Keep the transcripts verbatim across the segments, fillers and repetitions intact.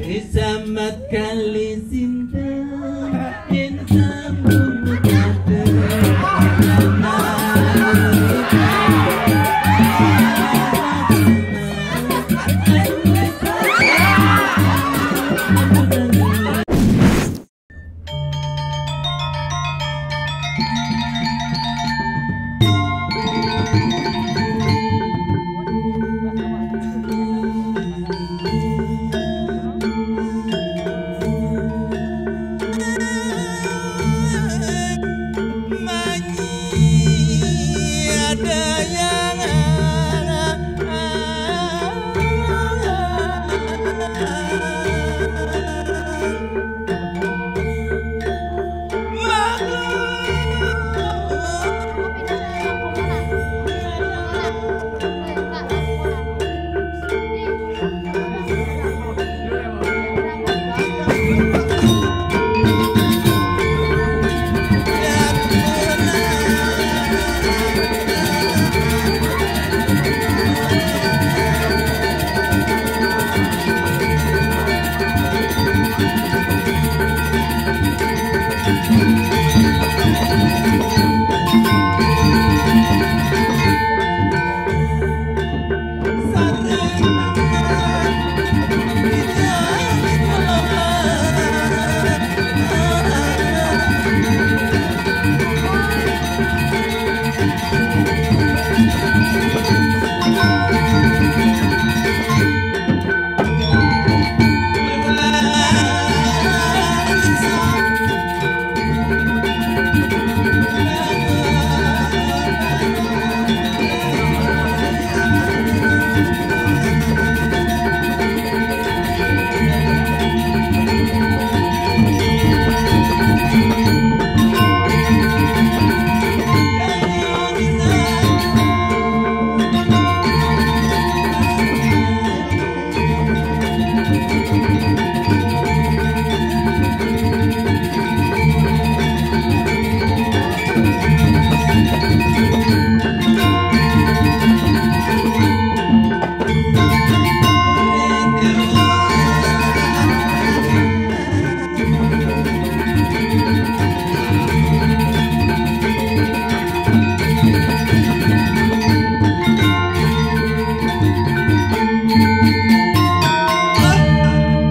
Isamat kali sinta, yen sambung kata.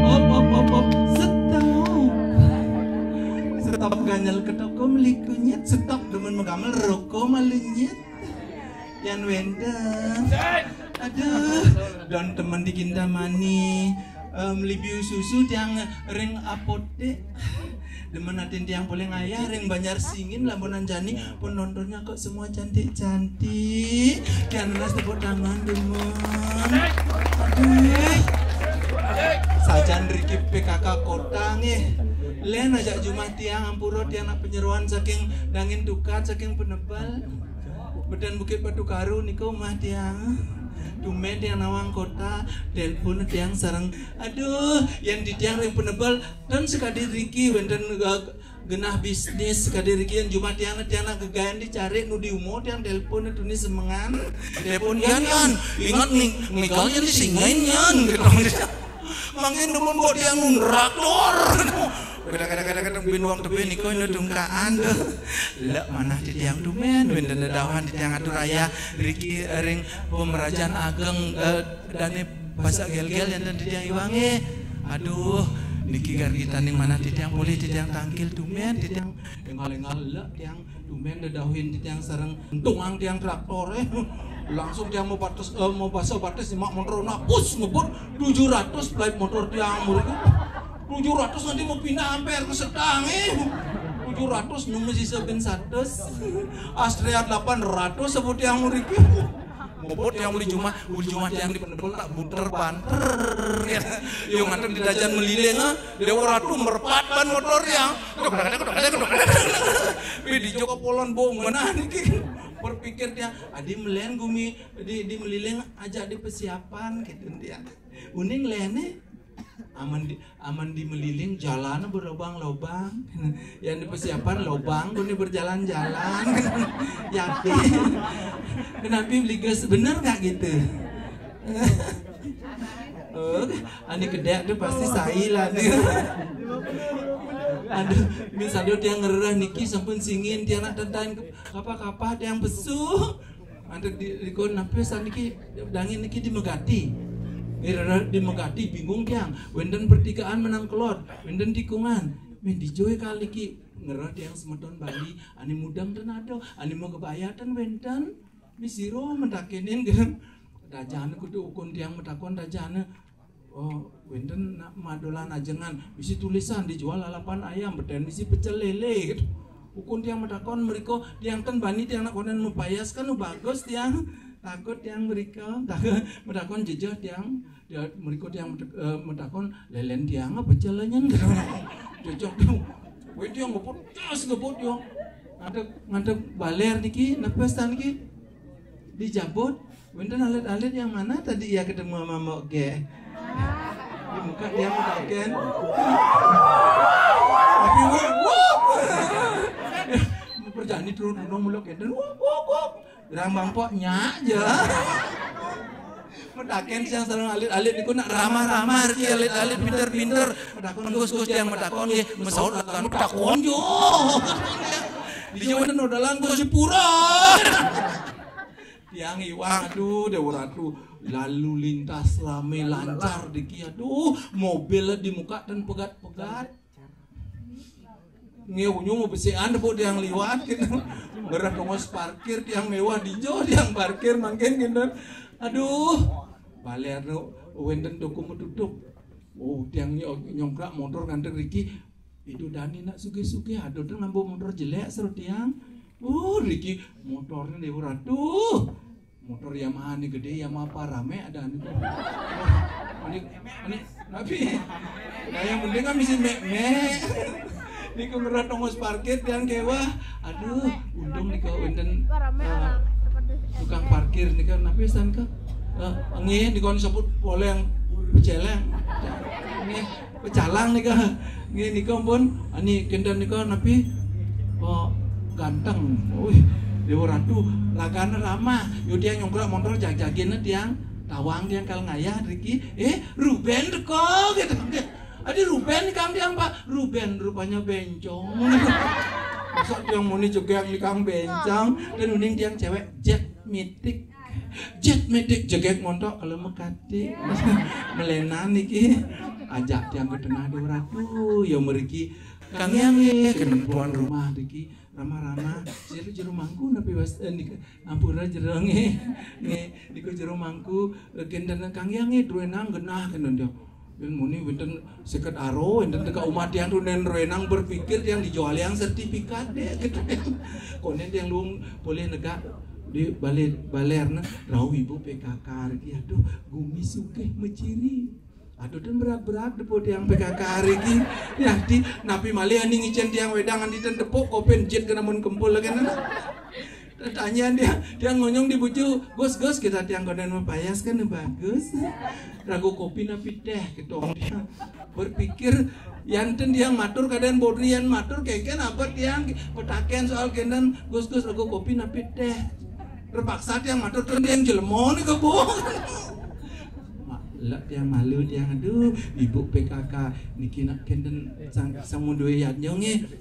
Op, op, op, op. Stop. Stop ganjel ke toko meli kunyit. Stop demen megamel roko malu nyit. Yan wenten. Aduh, don temen di Kintamani. Em, libiu susu tiang ring apotek. Demen atin tiang polih ngayah ring Banjar Singin, Lambunan Jani, penontonnya kok semua cantik-cantik. Kian ras tepuk tangan, demen. Aduh. Sajan riki P K K kota nggih. Len ajak jumah tiang, ampura tiang nak penyeroan saking Dangin Tukat, saking Penebal. Beten Bukit Batu Karu niku mah tiang. Tumben tiang nawang kota, telepon tiang sareng. Aduh, yan di tiang ring Penebal, ten sekadi riki wenten, eh, genah bisnis sekadi riki, yan jumah tiang, tiang nak gegayan dicari nu di umo, tiang telepon tuni semengan. Telepon, "Yan, Yan, ingat nih, Michael yan disingain, Yan," gitu. Mangkin demen buat tiang nun traktor. Kada, kada, kada, kada, bin wong tebih niku nu tungkaan tuh. Lek manah titiang tumben, wenten dedawan titiang atur ayah, riki ring pemerajan ageng, eh, dane pasak gelgel enten titiang iwange. Aduh, niki gargitaning manah titiang polih titiang tangkil tumben, titiang enggal-enggal lek tiang tumben dedauhin titiang sareng entungang tiang traktor, eh. Langsung tiang mau batas, eh, mau basa batas nyemak motor, nah, pus ngebut tujuh ratus plate motor tiang muriki. Tujuh ratus nanti mau pindah amper ke Setang, eh. Tujuh ratus nemu sisa bin satus. Astrea delapan ratus sebut tiang muriki. Bobot tiang uli jumah, uli jumah tiang di Penebel tak buter banter. Yo nganten di dajan meliling, ah. Dewa Ratu merpat ban motor tiang. Kedok, kedok, kedok, kedok, kedok. Pi di Joko Polon bong mana niki. Berpikir tiang, adi melen gumi di, di meliling aja di persiapan gitu tiang. Uning lene. Aman di, aman di Meliling jalan berlobang-lobang. Yang di Pesiapan lobang, kone berjalan-jalan. Yakin. Kenapa beli gas? Bener nggak gitu? Oh, ani kedek tuh pasti sai lah nih. Aduh, mis aduh tiang ngerereh niki sampun singin tiang nak tentahin kapa-kapa tiang pesu. Antuk di, di kon napi san niki dangin niki di Megati. Ngerereh di Megati bingung tiang. Wenten pertigaan menang kelod, wenten tikungan. Min dijoy kali ki ngerereh tiang semeton Bali, ani mudeng ten ado, ani mau kebayatan wenten. Misiro mentakenin kan. Dajana kudu ukun tiang metakon dajana. Oh, wenten nak madolan ajengan, misi tulisan dijual lalapan ayam, beten misi pecel lele gitu. Ukun tiang metakon meriko tiang ten bani tiang nak konen mepayas kan bagus tiang. Takut tiang meriko, takut metakon jejeh tiang. Dia meriko tiang metek- eh, metakon lelen tiang apa pecel lenyen gitu. Jejeh tuh. Weh tiang ngebut, tas ngebut yo. Ngadep ngadep baler niki, nepes tan niki. Dijabut, wenten alit-alit yang mana tadi ia ketemu sama Mbok Ge? Di muka dia metaken. Tapi wuk, wuk. Perjani turun gunung muluk kenten, wuk, wuk, wuk. Rambang pok nyak aja. Metaken siang sareng alit-alit niku nak ramah-ramah riki alit-alit pinter-pinter. Metakon gus-gus yang metakon nggih, mesaut lakan metakon yo. Di Jawa ten odalan gus sepura. Tiang iwang, aduh, Dewa Ratu. Lalu lintas rame lancar diki, aduh, mobil di muka dan pegat-pegat. Nge unyung mau besian bu tiang liwat gitu. Berat tongos parkir tiang mewah dijo tiang parkir mangkin gitu. Aduh, baler nu wenten toko metutup. Oh, tiang ny- nyongkrak motor ngantek riki. Itu dani nak suge-suge, aduh, tuh ngambil motor jelek seru tiang. Oh, riki motornya Dewa Ratu. Motor Yamaha ni gede, Yamaha apa rame ada ni. Ini, ini, tapi, nah, yang penting kan misi mek-mek. Ini kemerah tongos parkir dan kewa. Aduh, untung nih kau wenten eh, tukang parkir nih kan, tapi san ke? Eh, nggih, dikon sebut poleng peceleng. Nggih, pecalang nih kan. Nggih, nika pun ani kenten nika napi? Oh, ganteng. Wih, Dewa Ratu, ragane ramah. Yo tiang nyongkrak motor jag-jagin tiang. Tawang tiang kal ngayah riki. Eh, Ruben teko gitu. Adi Ruben kang tiang, Pak. Ruben rupanya bencong. Masa tiang muni jegek ni kang bencong, dan uning tiang cewek jet mitik. Jet mitik jegek montok kalau mekati. Melenan niki. Ajak tiang ke tengah Dewa Ratu, ya meriki. Kang Yang, eh, kenen tuan rumah niki. Ramah-ramah, jero jero mangku napi was eh, nika ampura jero nggih. Nggih, niku jero mangku eh, kenten Kang Yang nggih druenang genah kenten dia. Yen muni wenten seket aro, wenten teka umat yang tunen renang berpikir yang dijual yang sertifikat deh gitu. Konen yang luang boleh negak di balik balerna rau ibu P K K lagi. Aduh, gumi sugih meciri. Aduh, dan berat-berat depuk tiang P K K hari ini. Ya, di napi malih ani ngicen tiang wedang andi ten tepuk kopin jit kena mun kempul lagi nana. Tanya dia, dia ngonyong di bucu, gus gus kita tiang konen mapayas kan bagus. Ragu kopi napi teh gitu. Berpikir yanten tiang matur kadang bodrian matur kengken apa tiang petaken soal kenen gus gus ragu kopi napi teh. Terpaksa tiang matur ten tiang jelema ni kebo. Lah tiang malu tiang aduh ibu P K K niki nak kenten sang sang munduwe yadnya nggih.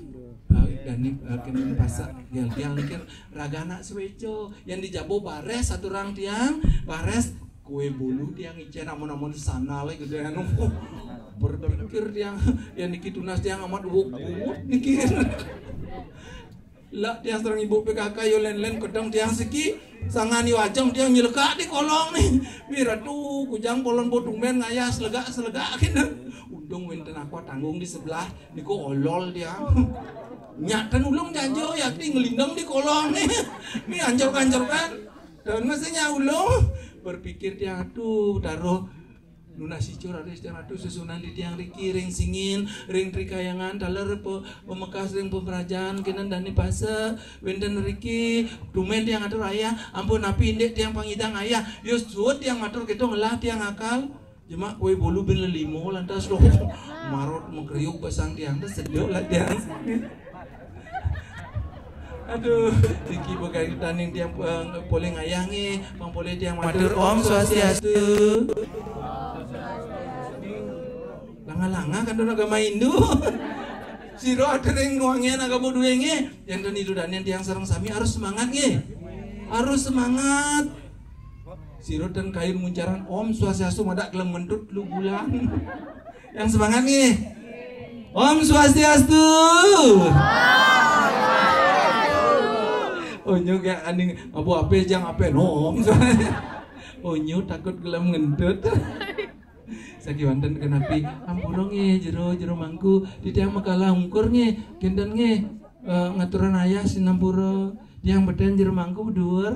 Eh, dan ni eh, kenten pasak gel-gel niki raga anak suweco yang di Jabo bares satu orang tiang bares kue bolu tiang icen amun-amun sana lagi gede anu berpikir tiang ya niki tunas tiang amat wuk wuk niki. Lah tiang sareng ibu P K K yo len-len kedeng tiang siki sangan yo ajeng tiang nyelekak di kolong nih. Wih ratu kujang polon bo tumben ngayah selegak selegak kena. Untung wenten aqua tanggung di sebelah niku olol tiang. Nyaten ulung janjo yakti ngelindeng di kolong nih. Nih anjor-anjor kan. Dan mestinya ulung berpikir tiang aduh taruh nunas icur aris tiang aduh susunan di tiang riki ring singin ring trikayangan taler pe, pemekas ring pemerajan kenen dani pase wenten riki tumen tiang atur ayah ampun napi indik tiang pangidang ayah yo suut tiang matur gitu ngelah tiang akal Cuma kue bolu bin lelimo lantas lo marot mengkeriuk basang tiang tuh sedih lah tiang. Aduh, niki bekaitan tiang eh, poleh ngayah nggih, pang poleh tiang matur Om Swastiastu. Langa-langa kan dona agama Hindu. Sira ada ring wangian agama duwe nggih. Yang ten itu dan yang tiang sareng sami harus semangat nggih. Harus semangat. Sira ten kayun muncaran Om Swastiastu madak gelem ngentut lu bulan. Yang semangat nggih. Om Swastiastu. Oh nyu gak aning apa-apa jang apa no Om. Oh nyu takut gelem ngentut. Sakiwanten kenapi ampura nggih jero jero mangku titiang makalah ungkur nggih kinten nggih eh, ngaturan ayah sinampura tiang beten jero mangku dhuwur.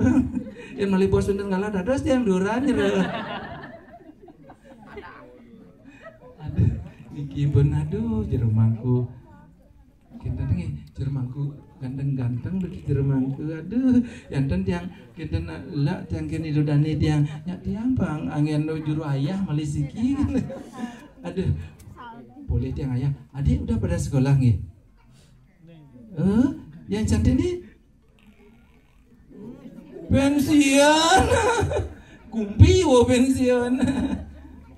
Yen malih bos wonten kalah dados tiang dhuwuran jero. Aduh, niki pun aduh jero mangku. Kinten nggih, jero mangku ganteng-ganteng lho jero mangku. Aduh, yanten tiang kinten lak tiang kene dodane tiang. Nyak tiang pang angin juru ayah malih siki. Aduh. Boleh tiang ayah. Adik udah pada sekolah nggih? Eh, yang cantik nih pensiun. Kumpi wo pensiun.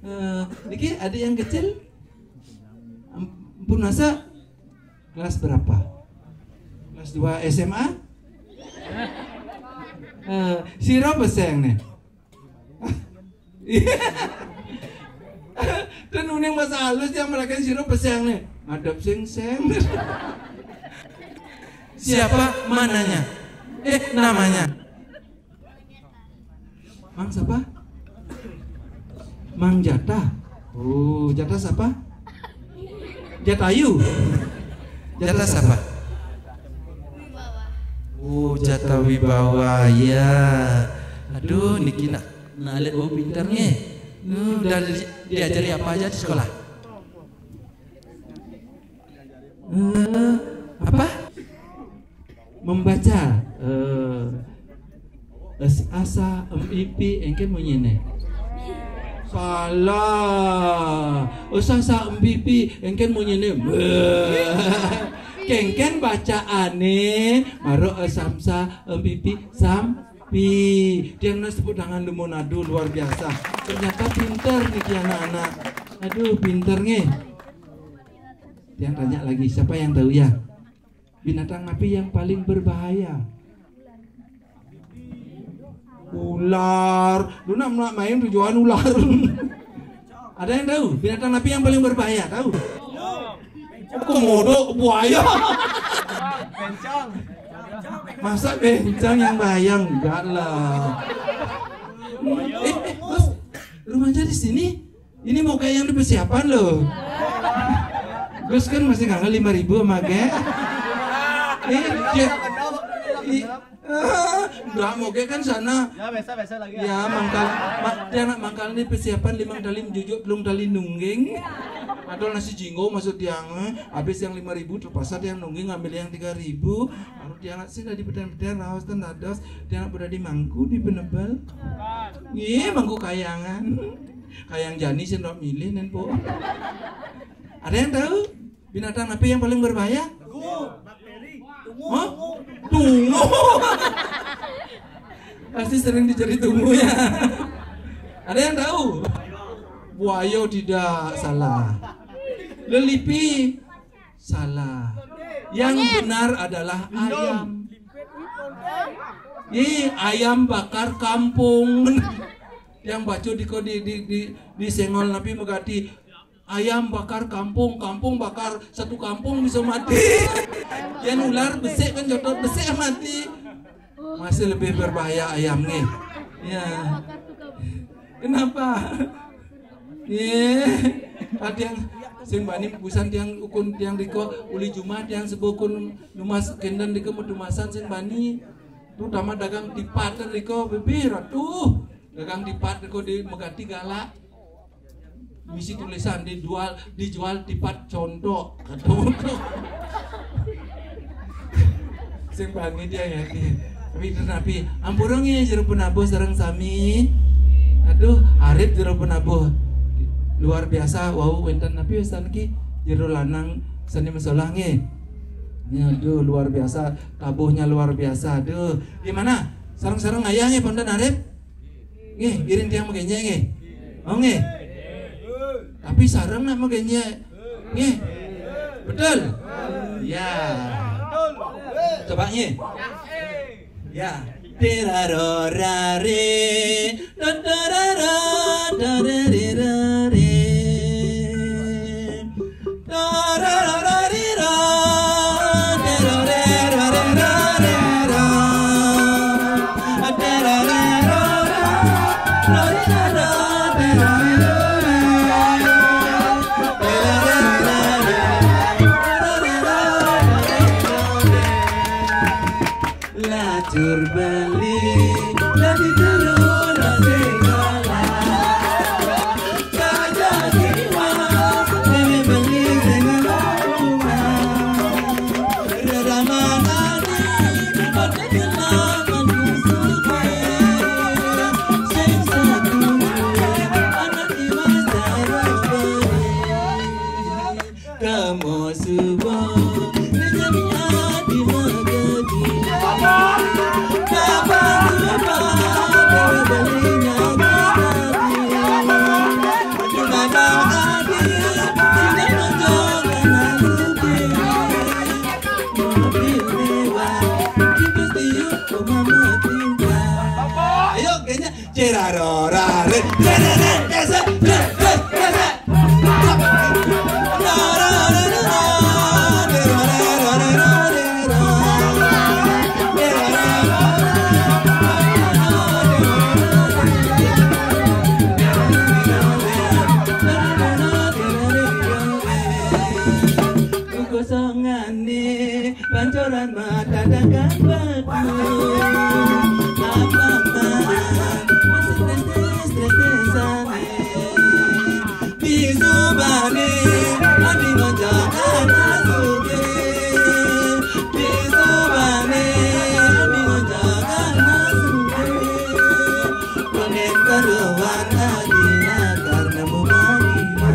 Eh, niki adik yang kecil ampun masa kelas berapa? Kelas dua S M A? Eh, sira peseng nih. Dan uning bahasa halus yang mereka sira peseng nih. Ngadep sing seng. Siapa mananya? Eh, namanya. Mang siapa? Mang Jatah. Oh, Jatah siapa? Jatayu. Jatah siapa? Oh, Jatah Wibawa ya. Aduh, niki nak nak lihat oh pinter nih. Hmm, udah di- diajari apa aja di sekolah? Eh, apa? Membaca. Eh, es asa M I P engken munyine. Salah. Es asa M I P engken munyine. Beuh. Kengken bacaane maro esamsa M I P sampi. Tiang nas tepuk tangan dulu aduh luar biasa. Ternyata pinter niki anak-anak. Aduh pinter nggih. Tiang tanya lagi siapa yang tahu ya? Binatang api yang paling berbahaya. Ular. Lu nak melak main tujuan ular. Ada yang tahu binatang api yang paling berbahaya? Tahu? Komodo, buaya. Masa bencong yang bahaya? Enggak lah. Eh, eh, bos, rumahnya di sini. Ini mau kayak yang dipersiapan loh. Gus kan masih kangen lima ribu sama ge. Eh, dia, i- Enggak, moge kan sana. Ya, biasa, biasa lagi. Ya, mangkal, ma, dia nak mangkal ini persiapan limang tali jujuk, belum tali nungging. Atau nasi jinggo maksud tiang, eh. Habis yang lima ribu terpaksa tiang nungging ngambil yang tiga ribu. Baru tiang nak sih dari peten-peten raos ten dados, tiang nak berada di mangku di penebel. Iya, mangku kayangan. Kayang jani sih milih nen po. Ada yang tahu? Binatang apa yang paling berbahaya? Hah? Tungu. Pasti sering dicari tungu ya. Ada yang tahu? Buaya tidak salah. Lelipi salah. Yang benar adalah ayam. Ih, ayam bakar kampung. Yang baca di di di di, di sengol napi megati Ayam bakar kampung, kampung bakar satu kampung bisa mati. Yang ular besik kan jodoh besik mati. Masih lebih berbahaya ayam nih. Ya. Kenapa? Ye. Ada yang sing bani busan tiang ukun tiang riko uli Jumat tiang sebukun numas kendan riko medumasan sing bani. Terutama dagang tipat riko bibir atuh. Dagang tipat riko di megati galak. Misi tulisan dijual dijual tipat contok kata sing bangi dia ya tapi tapi ampura nggih jero penabuh sareng sami aduh arit jero penabuh Luar biasa, wau wénten napi wénten ki jero lanang seni masolah nggih. Aduh, luar biasa, tabuhnya luar biasa. Aduh, gimana? Sareng-sareng ngayah nggih, ponten arep? Nggih, iring tiang magénjék nggih. Oh nggih. Tapi sareng nak magénjék. Nggih. Betul? Ya. Coba nggih. Ya. Tiraro rare, totoraro, torerirare. Toraro rariro, terorero rarero. Terorero, roriraro, terorero. Lacur beli, dadi turu nasi kalah. Saja jiwa, demi beli sing ana rumah. Reramanan ati, oke selamat suka. Sing satu, anak jiwa sarap beli. Kamu suba ngenyami ati magadi. Kapan suba belinya magadi. Cuma adi sudah menjodohkan suti. Mobil mewah, di pasti yuk mama tinggal. Ayo, kayaknya Ceraro rare, cerere, kese, kese, kese. Kekosongane pancoran mata dagang batu. Apa man masih tresnes tresnesane. Bisubane adi manjana suge. Bisubane adi manjana suge. Panen karuan adi nakar nemu manima.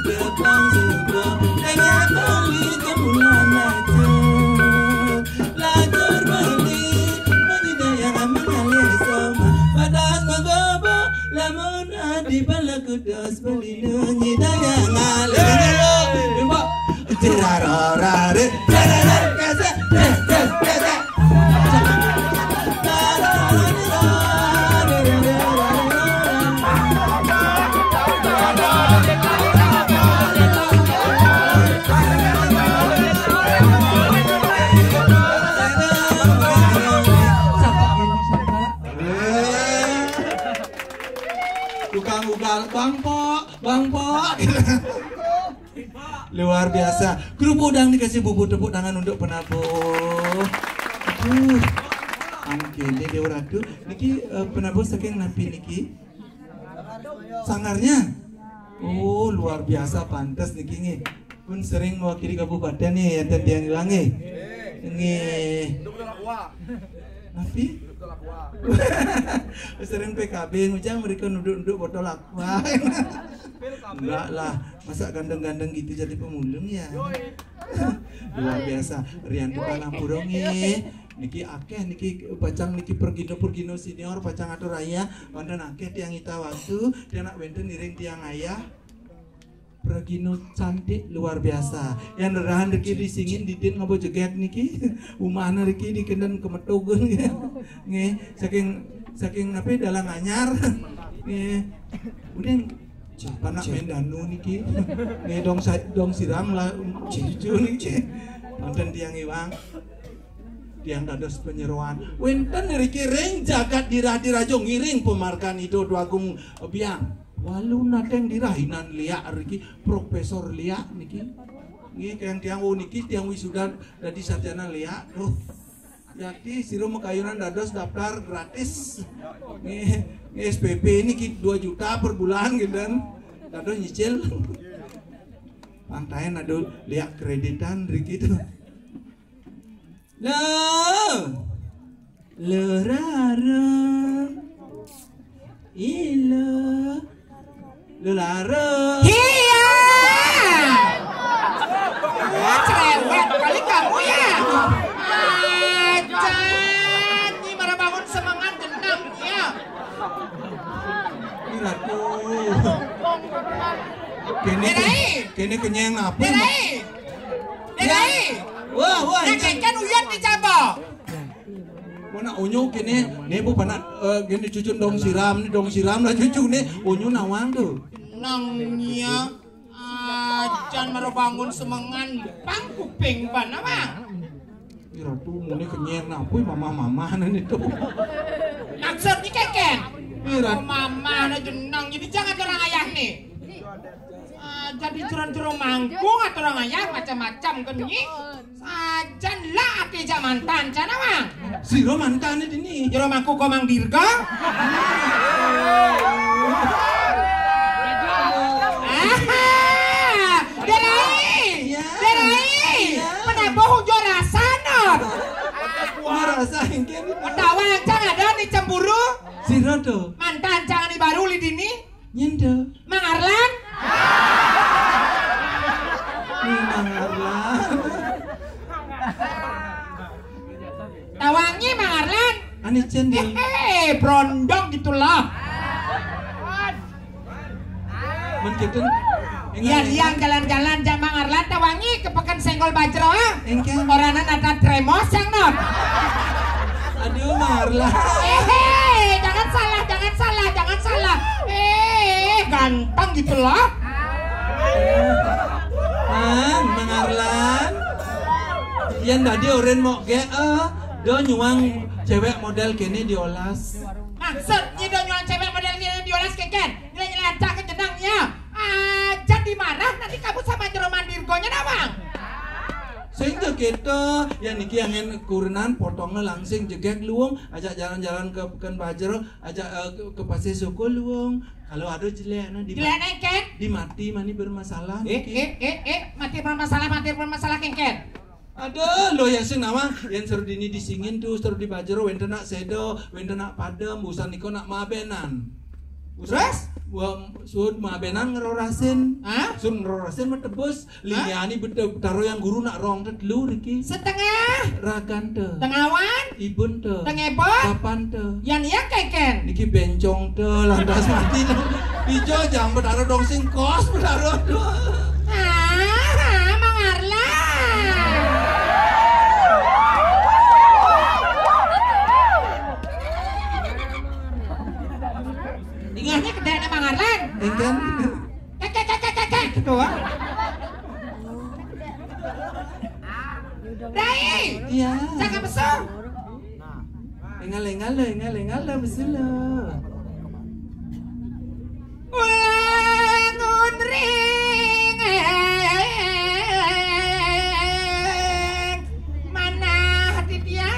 Depang suba, daya beli kebulan lacur. Lacur beli, beli daya mengalir soma. Padas magoba, lamun adi bala kudos beli nunyi daya ngalir. Mbok, ceraro rare, cerere, kese, kese, kese. Tukang ugal, Bang Pok, Bang Pok. Luar biasa. Grup udang dikasih bubu tepuk tangan untuk penabuh. Aduh. Oke, ini Dewa Ratu. Niki eh, penabuh saking napi niki? Sanggarnya. Oh, luar biasa pantas niki nggih. Pun sering mewakili kabupaten nih, ya tiang ilang nggih. Nggih. Napi? Sering P K B ngujang mereka nuduk-nuduk botol aqua. Enggak lah, masa ganteng-ganteng gitu jadi pemulung ya. Luar biasa. Rian tukang ampura nggih. Niki akeh niki pacang niki pergino-pergino senior pacang atur raya wonten akeh tiang ita waktu tiang nak wenten iring tiang ayah. Pergino cantik luar biasa. Yang rerahan riki di singin didin ngabo jeget niki. Umahna riki di kenden kemetugun. Nggih, saking saking apa dalang anyar. Nggih. Udah siapa nak main danu niki? Nggih dong sa- dong siram lah cucu niki. Wonten tiang iwang. Tiang dados penyeroan. Wenten riki ring jagat dirah-dirah jo ngiring pemarkan Ida Dwagung Biang. Walu nateng dirah inan liak riki, Profesor Liak niki. Nggih kayang tiang wau niki tiang wisuda dadi sarjana liak. Duh. Yakti sira makayunan dados daftar gratis. Nggih, nggih S P P niki dua juta per bulan gitu kan. Dados nyicil. Pantaen ada liak kreditan riki tuh. Lo, lo raro, ilo. Lelara. Iya. Wah, cerewet kali kamu ya. Ajan, Nyi Mara Bangun semengan jenang ya. Ih, Ratu. Kene, Derai. Kene kenyang apa? Derai. Derai. Wah, wah. Nah, ini kan uyut dicoba. Mana unyu kene, ne bu panak, eh, gini cucun dong siram, ni dong siram lah cucu ne, unyu nawang tu. Nang nya, ajan Mara Bangun semengan, pang kuping pan apa? Ih, Ratu, mune kenyang napu mama-mama nani tu. Maksudnya keken? Ih, Ratu. Mama na jenang, jadi jangan orang ayah ni. Ah, jadi jero-jero mangkung atau orang ayah macam-macam kan nyi. Sajan lah ati jak mantan, cana wang. Siro mantan dini. Jero mangkung ko Mang Dirga. Aha, Derai. Iya. Derai. Iya. Penabuh unjuk rasa no. Unjuk rasa engke ni. Tawang cang ada ni cemburu. Siro tu. Mantan cang ni baru li dini. Nyen tu. Mang Arlan. Ni Mang Arlan. Tawangi Mang Arlan. Ani cen tu. Hehe, brondong gitulah. Men keten. Iya, liang jalan-jalan jak Mang Arlan tawangi ke Peken Senggol Bajro, ah. Engke. Orangnya nada tremos yang not. Aduh, Mang Arlan. Hehe, jangan salah, jangan salah, jangan salah. Eh, ganteng gitulah. Mang, Mang Arlan. Yen dadi oren mok ge, eh, do nyuang cewek model kene diolas. Maksudnya do nyuang cewek model kene diolas keken? Nyelek-nyelek acak ke jenang ya. Ajan dimarah nanti kamu sama jero Mang Dirgonya nawang. Sing je kita, ya niki angen kurenan potongnya langsing jegek luung, ajak jalan-jalan ke Peken Bajro, ajak, eh, ke, ke Pasir Soko luung. Kalau ada jelek nah di Jelek neken? Di mati mani bermasalah. Eh, niki. Eh, eh, eh, mati bermasalah, mati bermasalah keken. Aduh, lo ya sing nama yang seru dini disingin tu, seru di Bajro, wenten nak sedo, wenten nak padem, usan niko nak mabenan. Terus? Wa-, sud mabenan ngerorasin. Hah? Sud ngerorasin matebus. Hah? Linyani bete-, betaro yang guru nak rong te telu riki. Setengah. Ragan te. Tengawan. Ibun te. Tengebot. Papan te. Yan iya keken. Niki bencong te lantas mati te. Ijo jang betaro dong sing kos betaro tu. Ah, Mang Arlan. Ingahnya kedai Mang Arlan. Enggan. Kek, kek, kek, kek, kek, kek, gitu, ah. Dai. Iya. Cakap besar. Engal, engal, engal, engal, besar. Ulang unring manah di dia.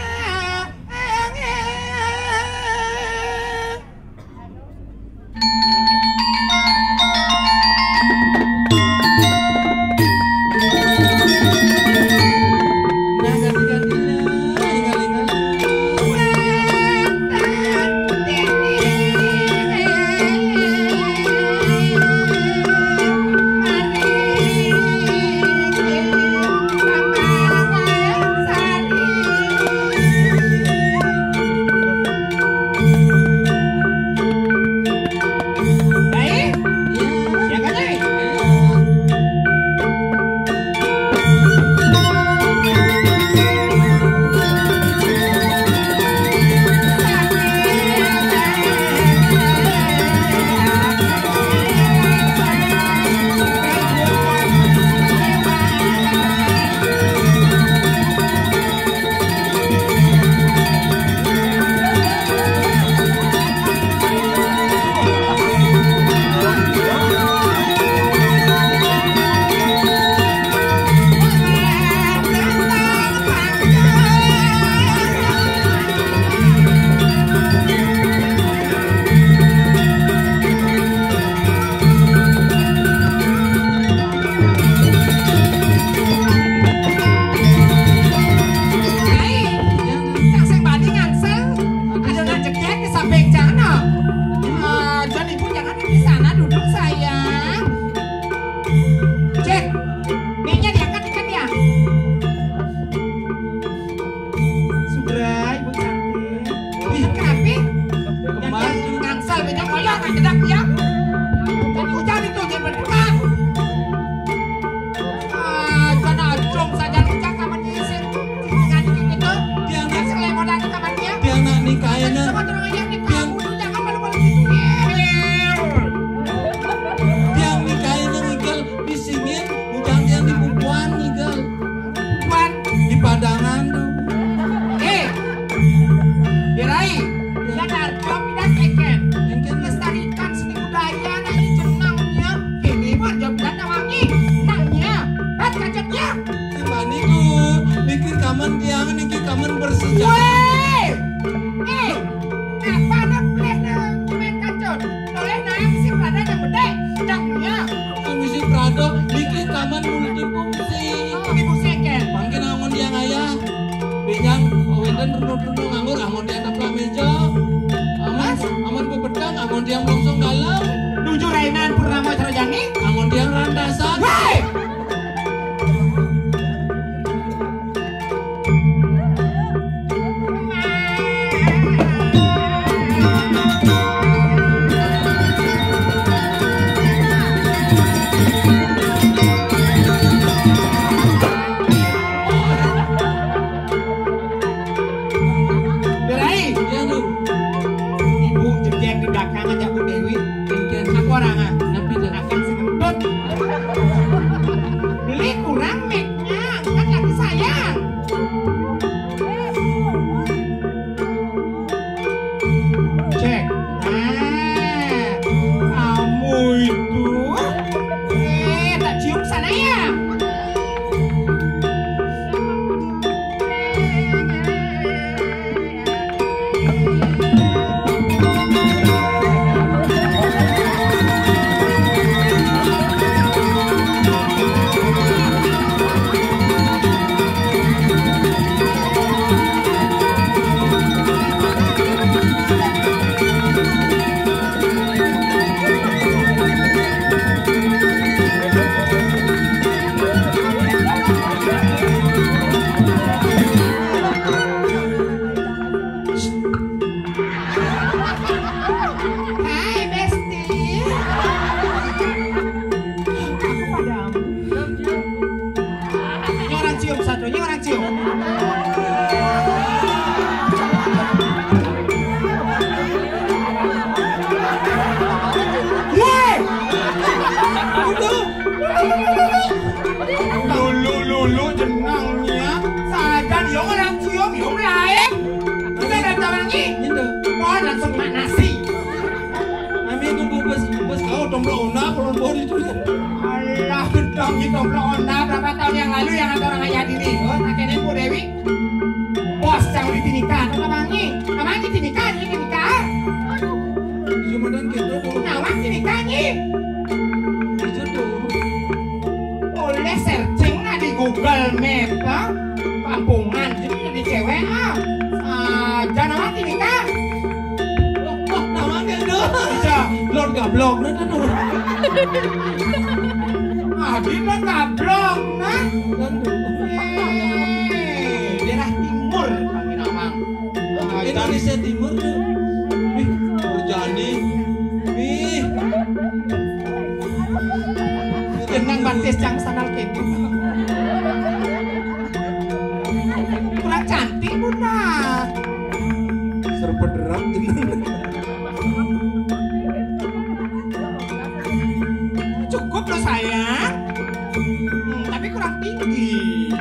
Tiang niki kamen bersejarah. Wéh! Eh, apa anak boleh na main kacot? Boleh naik si Prada yang gede, yang punya. Komisi Prado niki kamen multifungsi. Ibu seken. Mangkin amun tiang ayah, benjang wénten renung-renung nganggur, amun tiang naplak méja. Amun, amun bebedang, amun tiang blongsong dalam. Nuju rainan Purnama Sarajani. Amun tiang randasan. Wéh! Berai. Iya, Lu. Ibu jegég di belakang aja, Bu Dewi. Engken. Aku orang, ah. Napi tuh? Akan sing ngentut. Beli kurang mic-nya, angkat lagi sayang. Cek. Nah, kamu itu, eh, tak cium sana ya? Hai, Besti. Aku padamu. Ini orang cium satunya, orang cium. Woi! Itu. Lulu, lulu, jenangnya. Sajan, yo orang cium, yo lain. Kita datang lagi. Gitu. Oh, langsung mak nasi. Ami itu bungkus, bungkus kau domblok onda, pelon bodi itu. Alah, gedong di domblok onda berapa tahun yang lalu yang ada orang ayah dini. Oh, pakai nempo Dewi. Bos yang di tinika, atau kamangi? Kamangi tinika, ini tinika. Aduh. Iya, madan gitu, Bu. Nawang tinika, nyi. Iya, tuh. Oleh searching lah di Google Map, ah. Kampungan, jadi jadi cewek, ah. Ah, jangan nawang tinika. Loh, loh, nawang gitu. Bisa. Lord gablok, nah, tuh. Ah, di Lord gablok, nah. Kan tuh. Eh, daerah timur, kami nawang. Ah, Indonesia Timur tuh. Ih, Rinjani. Ih. Jeneng batis cang sandal kéto. Kurang cantik, Bunda. Serba derap jeneng. Cukup loh, sayang. Hmm, tapi kurang tinggi.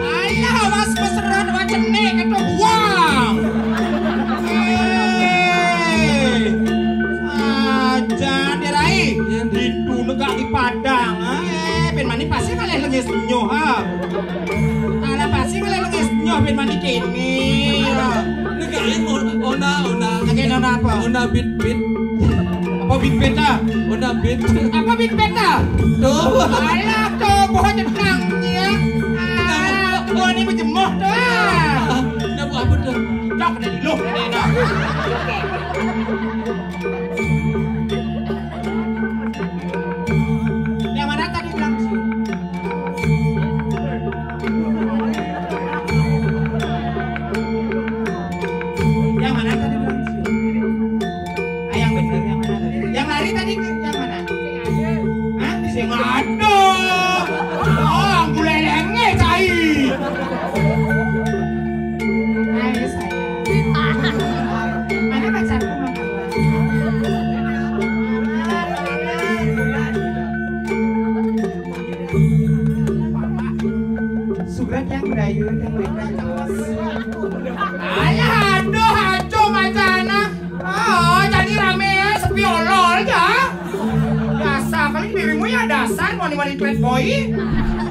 Alah, awas mesra, wacene ketok buang. Eh, sajan dirai. Ditu negak di Padang, ah. Eh, ben mani pasti kalih lengis nyoh, ah. Alah, pasti kalih lengis nyoh ben mani kene, ah. Negak on-, ona, ona. Lagi ona apa? Ona bit-bit. Apa bit-bit, ah? Ona bit. Apa bit-bit, ah? Tuh. Alah, tuh, pohon jenang, ya. Ah, pohon ini berjemuh, tuh. Nyabu apa, tuh? Cok, ada di lu, ini, nah. Yang mana tadi bilang cium? Yang mana tadi bilang cium? Ah, yang benar yang mana tadi? Yang lari tadi ke yang mana? Hah? Sing ada. Oh, bulelenge cai. Ayo, sayang. Mana pacarku, Mang Karla? Surat yang berayu, yang berikan. Alah, aduh, aduh, macana. Oh, jadi rame ya, sepi olol ya. Biasa, paling dirimu ya Dasar moni-moni playboy.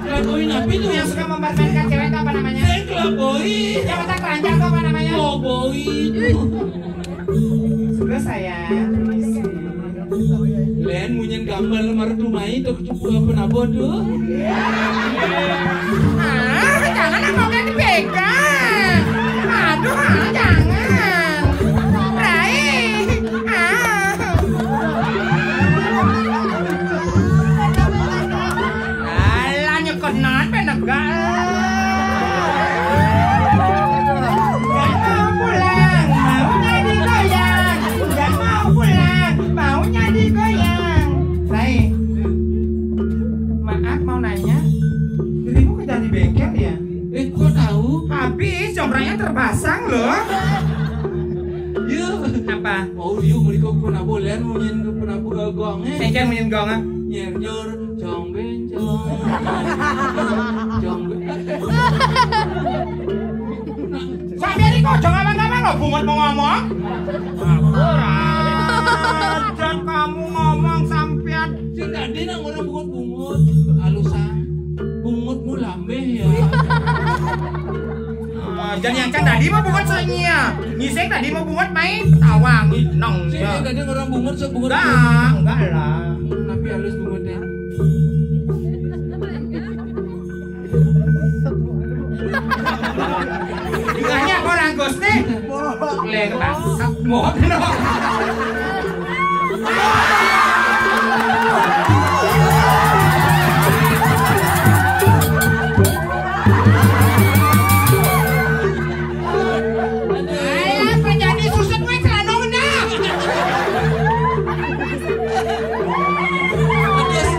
Playboy napi to? Yang suka mempermainkan cewek itu apa namanya? Saya playboy. Yang mata keranjang itu apa namanya? Cowboy. Sudah sayang, permisi. Lén, munyin gambar lemari rumah itu, apa nabo to? Ah, jangan, ah, mau kan dipegang. Aduh, ah, jangan. Rai. Ah. Alah, nyekot nan penegak. Jangan mau pulang, maunya digoyang. Jangan mau pulang, maunya digoyang. Rai, maaf mau nanya, dirimu kerja di bengkel ya? Eh, kok tahu? Habis, jonggrangnya terpasang loh. Iya. Apa? Oh, iya, mereka pernah boleh, munyin pernah boleh gong, eh. Bengkel munyin gong, ah. Nyer, nyer, jong, ben, jong. Jong, ben. Sampeyan iku aja ngawang-ngawang lho, bungut mau ngomong. Ora. Dan kamu ngomong sampean. Sing tadi nang orang bungut-bungut, alusan. Bungutmu lambeh ya. Ah, jangan yang kan tadi mau bungut soalnya. Ngising tadi mau bungut main tawang nong. Sing ya. Tadi orang bungut sebungut. Enggak, enggak lah. Tapi halus bungutnya. Ditanya orang Gusti. Lek tak sabot. Alah, penyanyi susut kowe celana meneh. Terus,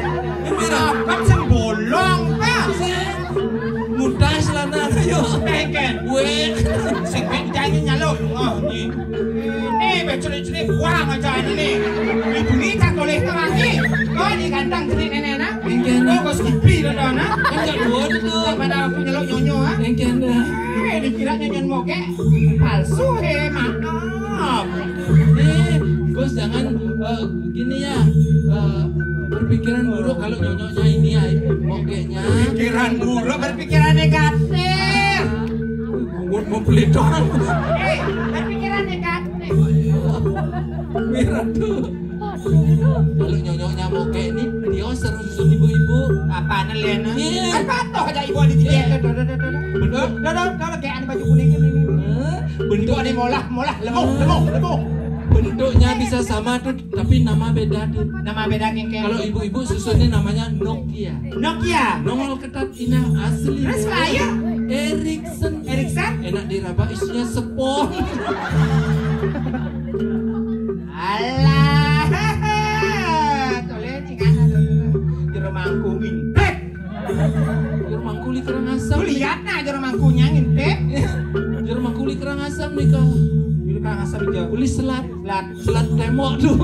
ini rapat sing bolong, Pak. Mudah celana, ayo. Engken. Weh. Sing ben janji nyaluk. Oh, iki. Ini, ben celik-celik, wah, aja ini. Ibu ini tak boleh ke lagi. Kau ini ganteng celik nenek, nak. Engken. Kau kau skipi, dah, dah, nak. Kan gak dua tu. Pada aku nyeluk nyonyo, ah. Engken dah. Eh, dikira nyonyon mogek. Palsu, eh, maaf. Eh, Gus, jangan, eh, gini ya, eh, berpikiran buruk kalau nyonyoknya ini ya, mogeknya. Pikiran buruk, berpikiran negatif. Buat mau beli doang. Eh, berpikiran negatif. Mirah tuh. Kalau nyonyoknya mogek ini, dia seru susun ibu-ibu. Apa nih, Lena? Iya. Apa toh ada ibu di dia? Iya. Tuh, tuh, tuh, tuh, tuh. Bener. Tuh, tuh, tuh, tuh, kayak ada baju kuning tuh, nih, nih, nih. Hah? Bentuk ada molah, molah, lemuh, lemuh, lemuh. Bentuknya bisa sama tuh, tapi nama beda tuh. Nama beda, Kengkeng. Kalau ibu-ibu susunnya namanya Nokia. Nokia. Nongol ketat inah asli. Terus, Pak, ayo. Erickson. Erickson? Enak diraba, isinya spons. Alah. Toleh, ingat. Jero mangku mintek. Jero mangku li kerang asam. Lu lihat nah, jero mangkunya ngintip. Jero mangku li kerang asam nih, Kak. Jero kerang asam aja. Uli selat. Selat. Selat tembok tuh.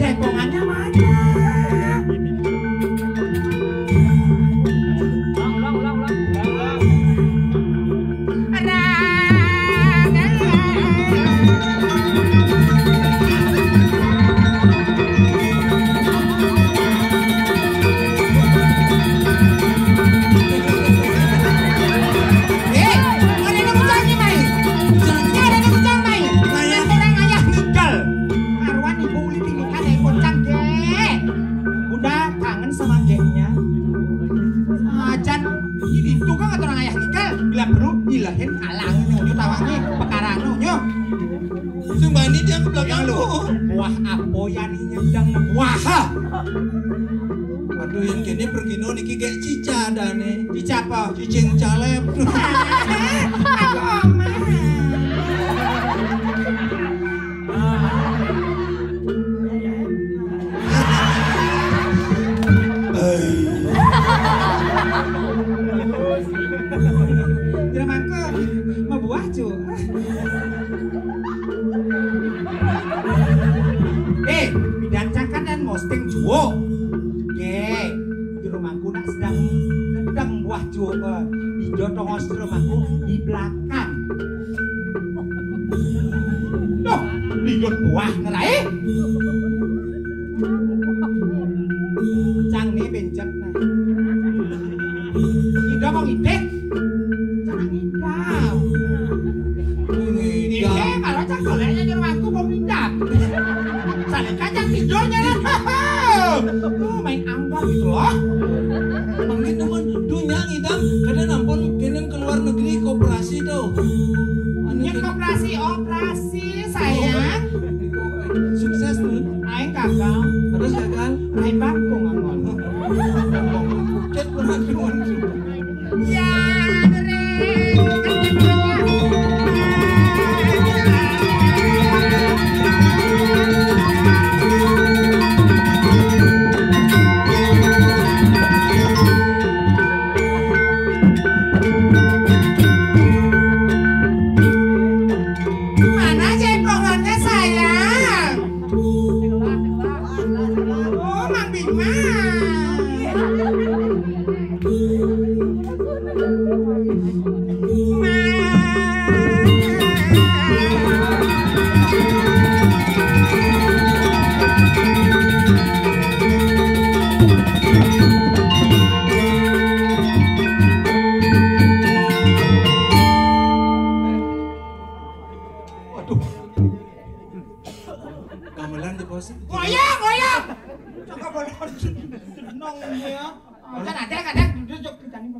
Cepongannya mana? Eh, ada yang ngundang nih, Mai. Ini ada yang ngundang, Mai. Orang ayah ngigal. Karuan ibu uli tinikan yang kocak, Gek. Bunda kangen sama Geknya. Ajan ini tukang atau orang ayah ngigal. Bila perlu dilahin kalang nyonyo tawangi perkara nyonyo. Sumbani dia ke belakang lu. Wah, apa ya nih nyendang? Wah. Aduh, yang kene pergi no niki kayak cica ada nih. Cica apa? Cicing calep. Aku omah. Di jotong ostrum aku di belakang. Duh, liut buah ngerai. Cang nih bencet nah. Ida mau ngidek. Cang ngidam. Ini malah cang goleknya nyuruh aku mau ngidam. Saya kacang tidurnya lah. Lu main anggar gitu loh. Mungkin teman dunia ngidam, kadang ampun kenen ke luar negeri koperasi tuh. Ini koperasi operasi sayang. Sukses tuh. Aing gagal. Terus gagal. Aing bangku ngomong. Ket pernah ngomong. Ya, dering. Mana jaipongannya sayang? Oh, Mang Bima. Waduh. Gamelan di posisi. Ngoyong, ngoyong. Cakap boleh. Seneng ya. Kan ada, kadang duduk kita nih.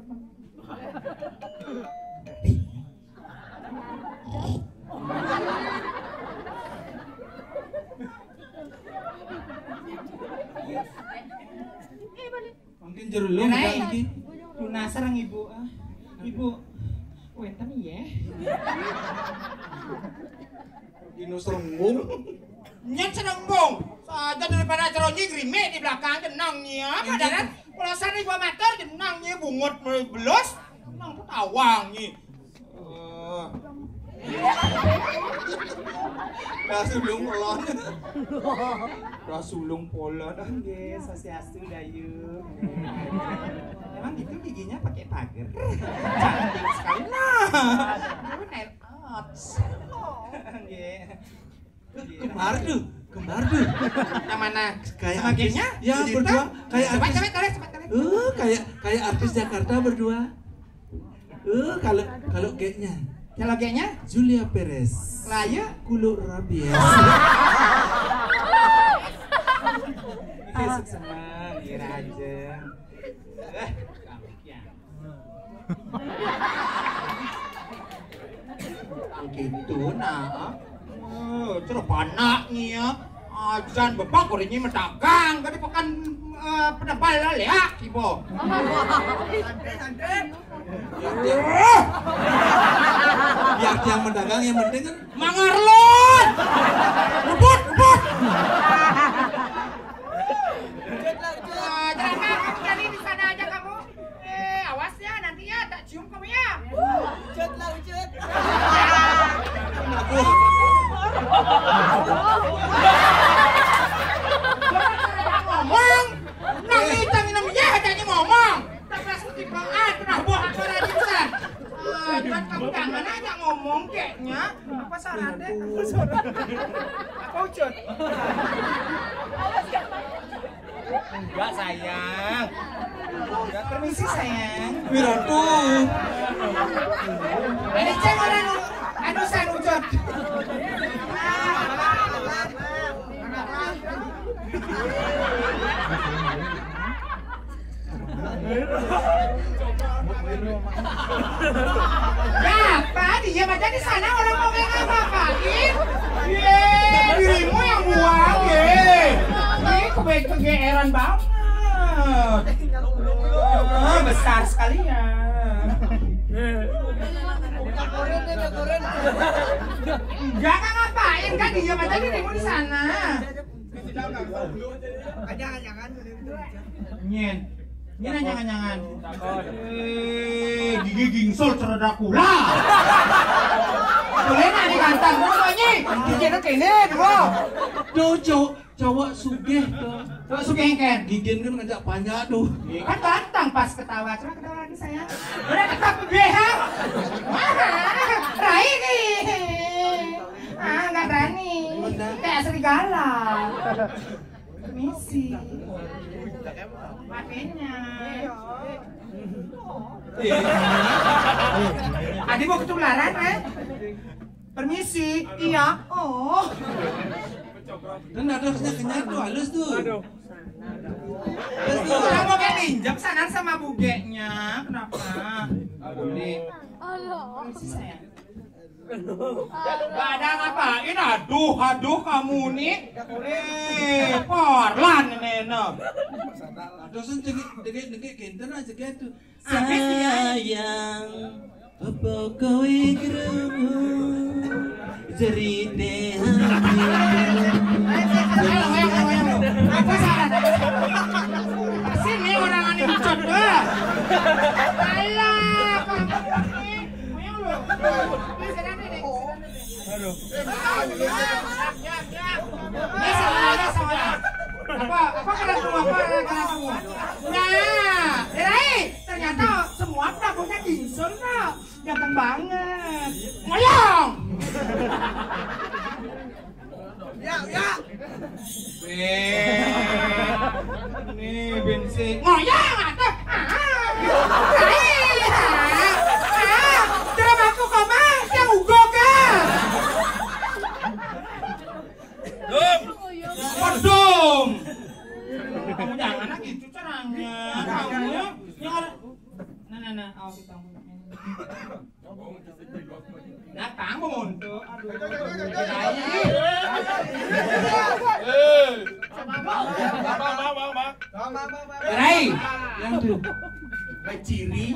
Mungkin jero lu. Rai. Iki. Tunas sareng ibu. Ah. Ibu. Wenten ya. Dino serembung. Nyet serembung. Saja daripada ceronyi gerimek di belakang jenang nih ya. Padahal pulasan ibu matur jenang nih bungut belus. Nang ketawang nih. Eh. Rasulung polon. Rasulung polon. Nggih, swastiastu, Dayu. Emang gitu giginya pakai pagar? Cantik sekali. Nah, itu nail art. Nggih. Kembar tuh, kembar tuh. Yang mana? Kayak sama artis, gengnya? Ya, berdua. Kayak coba, artis. Coba, coba, coba, coba. Eh, kayak kayak artis Jakarta berdua. Eh, kalau kalau gengnya. Kalau gengnya? Julia Perez. Lah, ya. Kulo Rabies. Besok sama, iya aja. Eh, kamu ya. Gitu nah. Oh, terus panak nih ya. Ajan bebak orangnya mendagang, tadi pekan eh, penebal lah ya, kibo. Biar dia mendagang yang penting kan mangarlon. Rebut, rebut. Nah, jangan, kamu jadi di sana aja kamu. Eh, awas ya, nanti ya, tak cium kamu ya. Ucut lah, ucut. Ngomong, nang ita minum ya, hanya ngomong. Tak masuk di bang, ah, pernah buah apa lagi bisa. Ah, buat kamu jangan aja ngomong kayaknya. Apa saran deh? Apa ucut? Enggak, sayang. Enggak, permisi, sayang. Wiranto. Ini cek orang anu saya ucap. Ya, apa dia baca di sana orang mau kayak apa-apain? Ye, dirimu yang buang, ye. Ini kebe- kegeeran banget. Ah, besar sekali ya. Enggak kan ngapain kan dia baca dirimu di sana. Nyen. Ini jangan-jangan. Eh, gigi gingsol cerada kula. Boleh nani ganteng. Pokoknya gigi kene dua. Dojo. Cowok sugih to. Cowok sugih kan? Gigin kan ngajak banyak tuh. Iya, kan ganteng pas ketawa. Coba ketawa lagi, sayang. Udah tetap B H. Rai ki. Ah, nggak berani. Kayak serigala. Misi. Makanya. Iya. Adi mau ketularan, eh? Permisi. Iya. Oh. Dan ada kenyang-kenyang tuh, halus tuh. Halus tuh. Kamu kan injak sana sama bugeknya. Kenapa? Nggak boleh. Permisi, sayang. Gak ada ngapain, aduh, aduh, kamu nih. Eh, parlan ini, no. Terus dikit, dikit, dikit, kinten aja gitu. Habis dia. Sayang, apa kowe krungu jerite hati? Ayo, ayo, ayo, ayo. Apa salah? Sini orang ane mencot, wah. Alah, kamu ini. Ayo, lo. Ini sana, ini sana. Aduh. Ini salah, ini salah. Apa, apa kena semua, apa kena semua? Nah, Rai, ternyata semua pelakunya Kinsul, no. Ganteng banget. Ngoyong. Ya, ya. Eh, ini bensin. Ngoyong, atuh. Ah, Rai, ah, ah. Terus aku koma, yang ugok, ah. Dum. Kodum. Kamu jangan gitu caranya. Kamu yang, nah, nah, nah, awas kita. Nah, kamu untuk. Aduh. Eh. Rai, yang tuh. Beciri.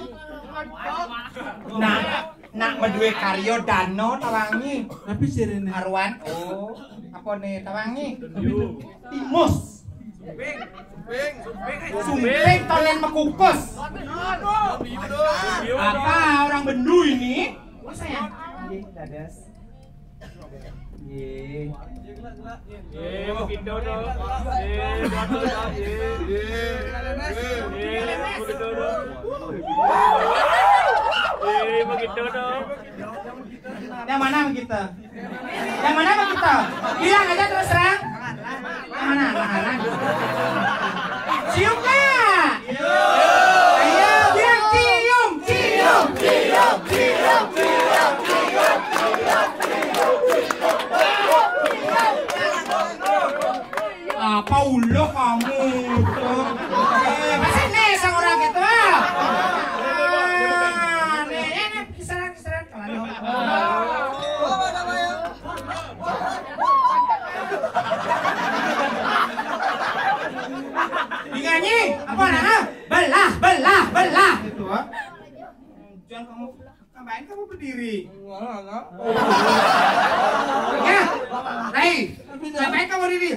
Nah, nak medue karyo dano tawangi. Tapi sirene. Arwan, oh, apa nih tawangi? Timus. Sumping tonen mekukus. Apa orang bendu ini? Sayang. Nggih, dados. Nggih. Nggih, begitu dong. Nggih, begitu dong. Nggih, begitu dong. Nggih, begitu dong. Yang mana kita? Yang mana kita? Bilang aja terus terang. Yang mana? Yang mana? Cium nggak? Ayo, bilang cium, cium, cium, cium, cium, cium, cium, cium. Apa ulah kamu? Eh, masa nih sama orang gitu? Ah, nih, ya, nih, kisaran, kisaran. Dinganyi, apa nah? Belah, belah, belah. Gitu, ah. Jangan kamu, ngapain kamu berdiri? Ya, Rai, ngapain kamu berdiri?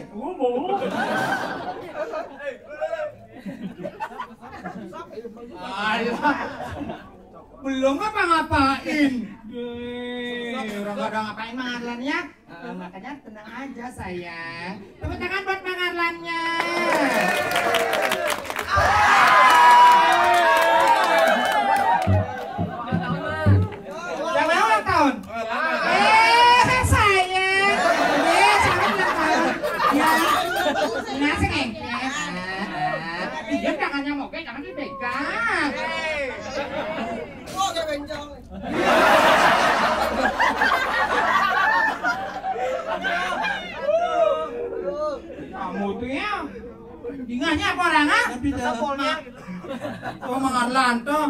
Alah. Belum ngapa-ngapain. Deh, orang gak ada ngapain, Mang Arlan, ya. Eh, makanya tenang aja, sayang. Tepuk tangan buat Mang Arlannya. Yang mana ulang tahun? Eh, sayang. Eh, siapa ulang tahun? Ya. Nah, sengengkeh. Ah, ah. Diam, tangannya moke, jangan dipegang. Kok gak bencong? Kamu tuh ya, dingahnya apa orang, ah? Tapi dalam. Oh, Mang Arlan tuh.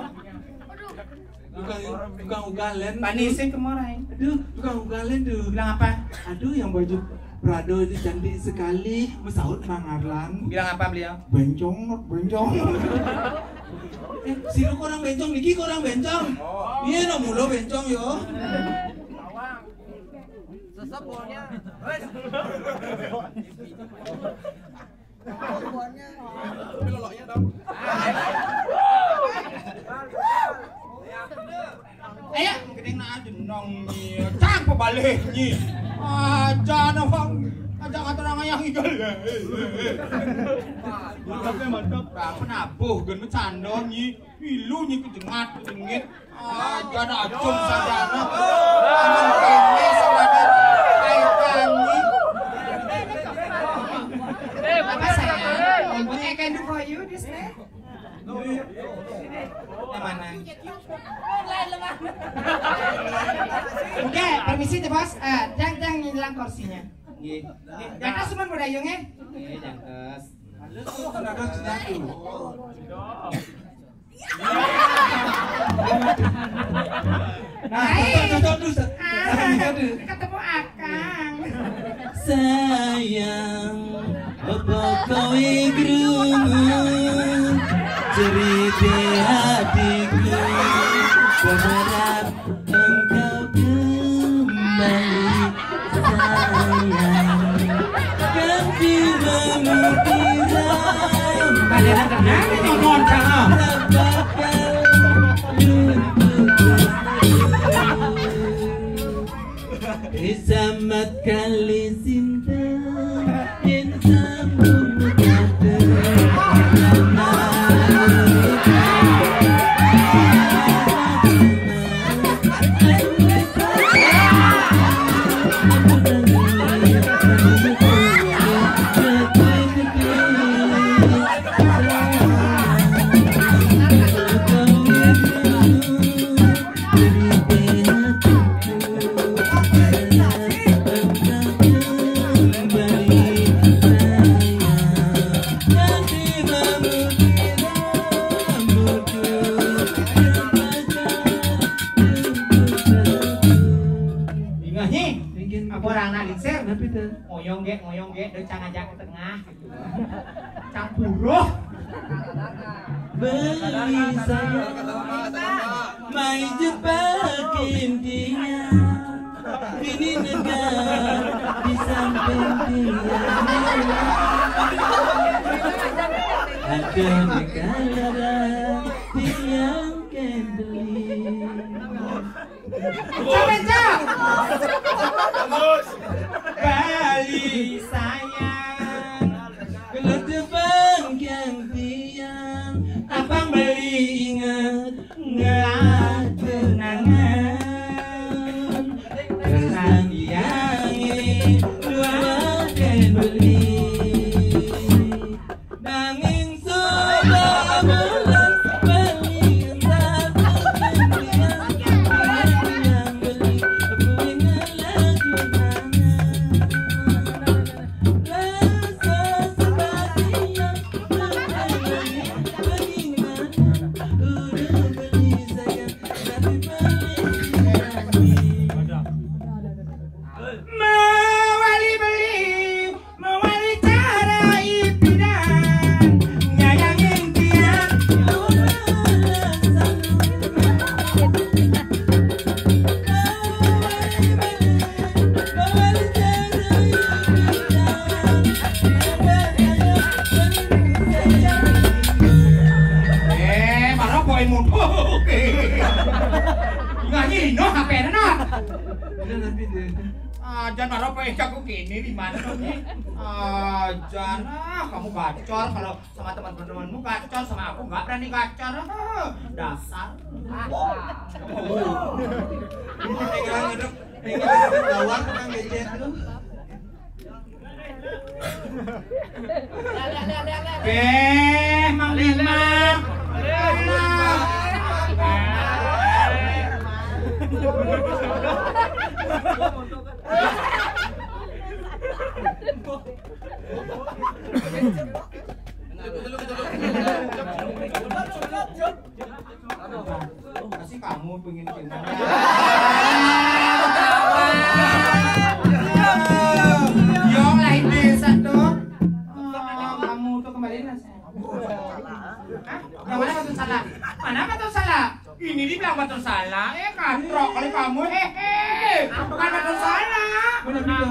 Tukang, tukang ugalen. Panisin kemarin. Aduh, tukang ugalen tuh. Bilang apa? Aduh, yang baju Prado itu cantik sekali. Mesaut Mang Arlan. Bilang apa beliau? Bencong, bencong. Eh, sini kurang bencong, niki kurang bencong. Iya, no, mulo bencong, yo. Sesep baunya. Tapi loloknya dong. Ayo, gedeng nak aja nong ni. Cang pebalik ni. Aja no, Bang. Cak kata orang ayah ngidol. Mantap ya, mantap. Apa nabuh gen bercanda nyi. Milu nyi kejengat, kejengit. Ah, gak ada acung sadana. Aman kene sadana. Ayo kanyi. Apa sayang? What I can do for you this day? Yang mana? Udah, permisi tuh, Bos. Eh, jang, jang nyilang kursinya. Nggih. Jangkes suman budayung, eh? Nggih, jangkes. Terus, terus, terus, terus. Nah, cocok, cocok, cocok. Ah, ketemu Akang. Sayang, apa kowe krungu cerita hatiku? Berharap engkau kembali, sayang. Kan cuma mutiara. Kalian tenang, ini nonton, jangan. Kisamat kali cinta, yang sambung kata. Ingat nyi, apa orang nak lingsir? Kenapa itu? Ngoyong gek, ngoyong gek, do cang ajak ke tengah. Cang buruh. Beli saya mai jebakin dia. Ini negara di samping dia. Ada negara yang kendali. Kencang, kencang. Bali sayang, gelut bangkiang tiang, abang beli inget ngelah kenangan. Kenang yang dua beli. Nanging sudah bulan beli entah yang beli, aku ingat lagu rasa seperti yang pernah beli, bagaimana udah beli sayang, tapi beli. Mawali beli, mawali cara ipidan, nyayangin tiang. Eh, marah poin mutu. Nyanyi no H P-na, no. Udah, nanti deh. Ah, jangan marah apa yang jago gini di mana nih? Ah, jangan ah, kamu gacor kalau sama teman-temanmu gacor, sama aku nggak berani gacor. Ah, dasar. Ini pengen ngadep, pengen ngadep gawat, Kang Gecet tuh. Beh, Mang Bima. Masih kamu pengen gimana? Yang lain desa tuh. Oh, kamu tuh kembali lah saya. Hah? Yang mana Batu Salah? Mana Batu Salah? Ini dibilang Batu Salah, eh katrok kali kamu, hehe. Bukan Batu Salah. Mana bilang?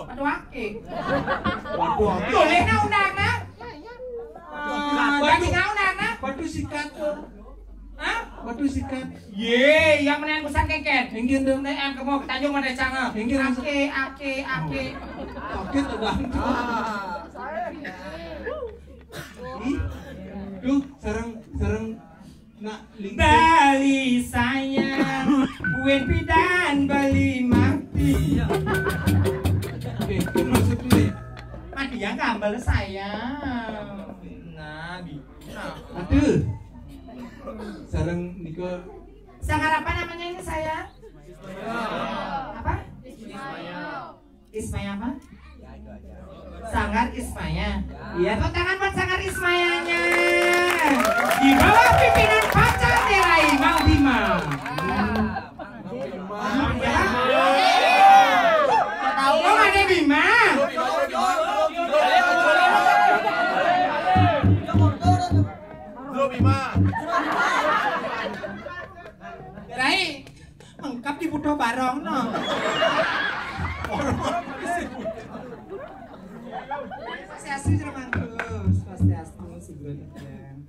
Batu Akik. Waduh, boleh nah undang nah? Batu Kauna nah? Batu Sikat tuh. Hah? Batu Sikat. Ye, yang mana yang besar keket? Minggir dong. Nek aku mau ketanjung mana canga? Minggir langsung. Ake, ake, ake. Kaget ada hantu. Ih, tuh, sareng, sareng nak lingkar. Beli sayang, buin pidan beli mati. Oke, itu maksudnya. Mati yang gambar sayang. Nah, gitu. Nah. Aduh. Sareng niko. Sanggar apa namanya ini saya? Apa? Ismaya apa? Sanggar Ismaya. Iya, tepuk tangan buat Sanggar Ismayanya. Di bawah pimpinan pacar Derai, Mang Bima. Mang Bima. Kok ada Bima? Bima. Derai. Lengkap di butuh barong, no. Swastiastu, Jero Mangku. Swastiastu, Sugro Titiang.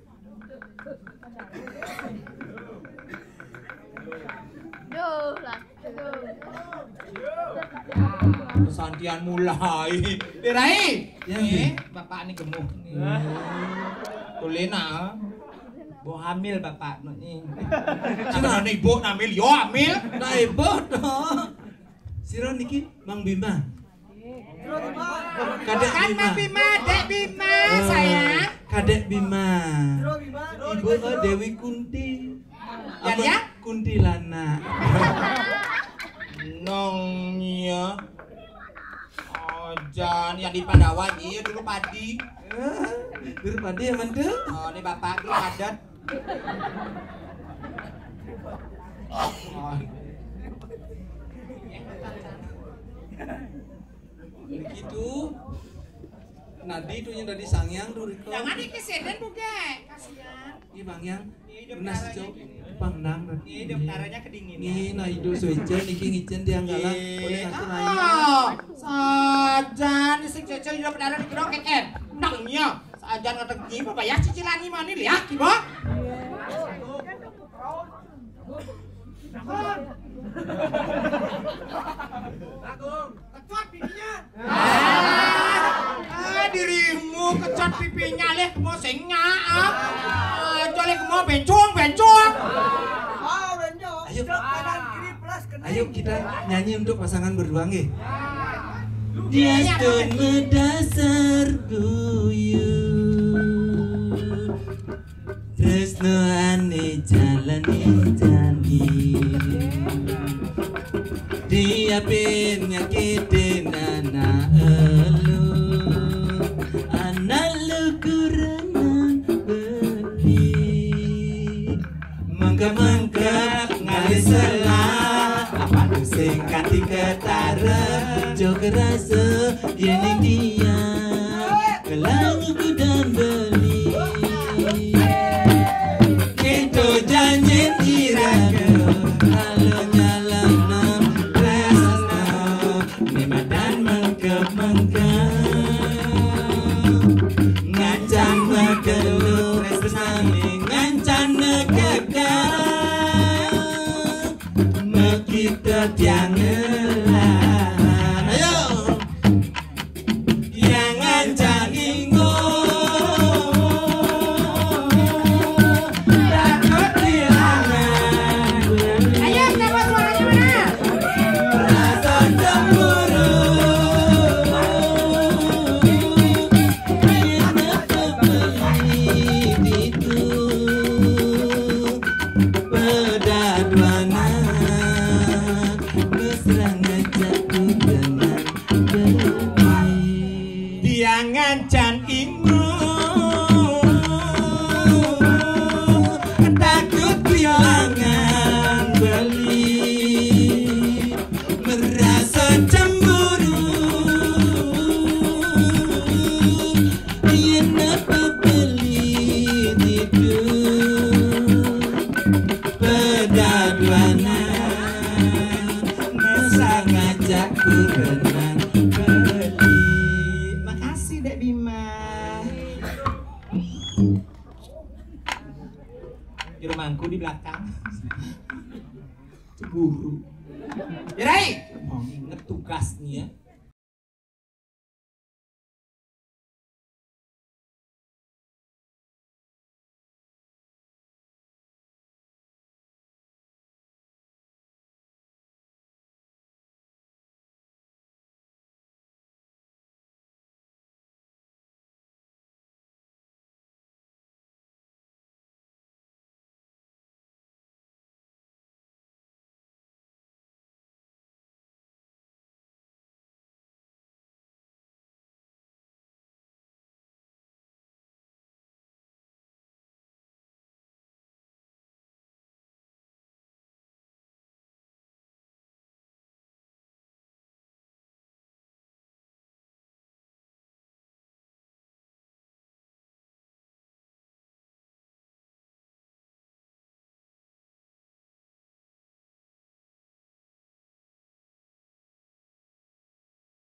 Duh, lah. Santian mulai. Derai. Ya, eh, Bim. Bapak ini gemuk nih. Tulina. Bo hamil bapak nu nih. Cina. Anu ibu hamil, yo hamil. Nah, ibu dong. Sira niki Mang Bima. Kadek Bima. Mang Bima, Dek Bima, eh, sayang. Kadek Bima. Ibu, eh, Dewi Kunti. Ya, ya. Kuntilanak. Nong, iya. Oh, jan yang di Pandawa, iya, dulu padi. Eh, dulu padi ya, Mantu? Oh, ini bapak dulu padat. Oh. Begitu. Nadi itu yang dari Sangyang, Duriko. Jangan dikeseden, Buge. Kasihan. Iya, Bang Yang. Iya, hidup. Benar, darahnya Cok. Pangdang, Bang. Iya, hidup. Iya. Darahnya kedinginan. Iya, nah, hidup suijen, niki ngicen dia galak. Iya. Boleh ngatur aja. Oh, sajan, sing cecil hidup darah di gedong, keken. Nang, iya. Sajan ngetek gini, Bapak, ya, cicilan ini, mana, lihat, Ibu. Iya. Kecot pipinya. Ah, dirimu kecot pipinya, leh kemo sing nyaep. Ah, colek kemo bencong, bencong. Ayo. Ayo kita nyanyi untuk pasangan berdua, nggih. Diastun medasar guyu. Tresno ane jalane janji. Diapin nyakitin anak elu. Anak lu kurangan beli. Mengke-mengke ngalih selah. Apa tu sing kanti ketara. Jog rasa yen dia. Kelang kudan beli. Kento janjin iraga. Halo nyalano tresno. Nimadan mengke-mengke. Ngancan mengkelu tresnane ngancan negegah. Mekita tiang ngelah. Ayo. Yang ngancani nggo. Takut kehilangan. Ayo, coba suaranya mana? Rasa cemburu. Enak kepeli itu. Pedaduanan. Mesra ngajak ku dengan beli. Tiang ngancan imut. Takut kehilangan beli. Merasa cemburu. Yen apa beli itu. Pedaduanan. Masa ngajak kurenan beli. Makasih, Dek Bima. Di rumahku di belakang. Cemburu. Ya, Rai. Mau inget tugasnya.